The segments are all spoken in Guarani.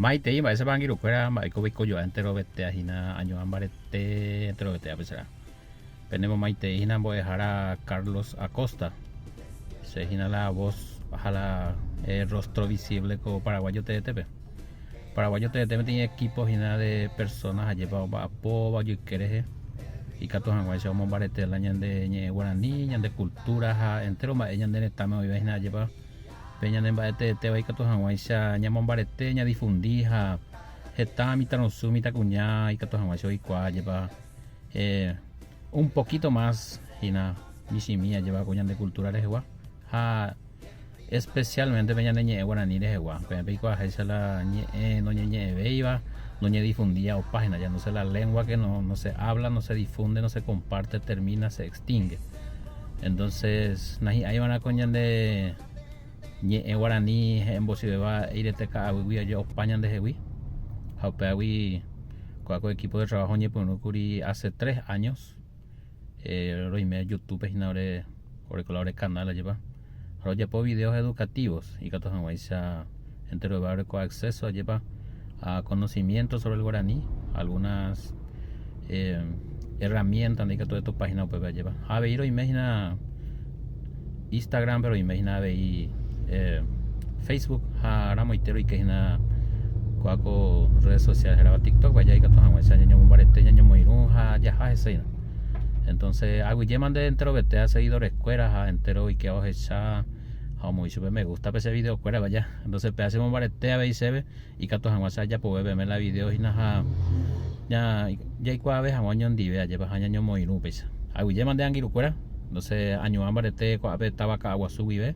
Maitei mba'éichapa angirũkuéra mba'éiko peikojoa enterovetea hína añoa mbarete enterovetea pecharã. Penemomaitei hína mbo'ehára Carlos Acosta. Che hína la voz ha la eh, rostro visible ko paraguayo teetépe. Paraguayo teete peteĩ equipo hína de personas ajépa omba'apóva ojyke rehe ikatu hag̃uáicha omombarete la ñande ñe'ẽ guarani, ñande cultura ha entero mba'e ñande retãme oĩva hína ajépa Pe ñane mba'e teetéva ikatu hag̃uáicha ñamombarete, ñadifundi ha heta mitãrusu, mitãkuña ikatu hag̃uáicha oikuaa jepa eh, un poquito más hína michĩmi ajépa ko ñande cultura rehegua ha especialmente pe ñane ñe'ẽ guarani rehegua. Peẽ peikuaaháicha la ñe'ẽ noñeñe'ẽvéiva, noñedifundía opa hína, ya no se la lengua que no, no se habla, no se difunde, no se comparte, termina, se extingue. Entonces, nahi'ãiva'erã ko ñande ñe'ẽ guarani he'ẽmbochyvéva eirete ka'aguýgui aje opa ñandehegui. Ha upévagui kóa ko equipo de trabajo oñepyrũkuri hace tres años. Eh, roime YouTube hína ore oreko la ore canal ajépa. Ha rojapo videos educativos ikatu hag̃uáicha enteroveva oreko acceso ajépa a conocimiento sobre el guaraní, algunas eh, herramientas ndaikatu etopa hína upépe ajépa. Ha avei roime hína Instagram-pe roime hína avei eh, Facebook ha ramoite roike hína kóa ko redes social hérava TikTok aja ikatu hag̃uáicha ñañomombarete, ñañomoirũ ha jaha hese hína. Entonces aguyjéma nde enterovete a seguidores kuéra ha entero oikéva ohecha ha omoĩ chupe me gusta pe che video kuéra vaya. Entonces péva chemombarete avei chéve ikatu hag̃ua che ajapove peẽme la video hína ha ña jaikuaave hag̃ua oñondive ajépa ha ñañomoirũ upéicha. Aguyjéma nde angirũ kuéra. Entonces añuã mbarete ko'ápe táva Ka'aguasu guive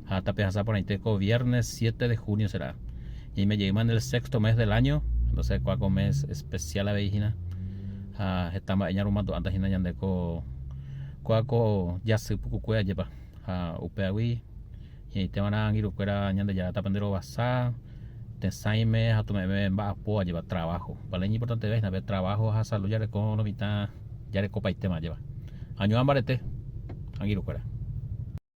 ha tapehasa porãite ko viernes 7 de junio será. Ñaime jeýma en el sexto mes del año, entonces kóa ko mes especial avei hína ha heta mba'e ñarumandu'áta hína ñande ko kóa ko jasy pukukue ajépa ha upévagui ñaiteva'erã angirũkuéra Ñandejára tapenderovasa tesãime ha tome'ẽme mba'apo ajépa trabajo. Vale iñimportanteve hína pe trabajo ha salud jareko lo mitã jarekopaitéma ajépa. Añuã mbarete angirũkuéra.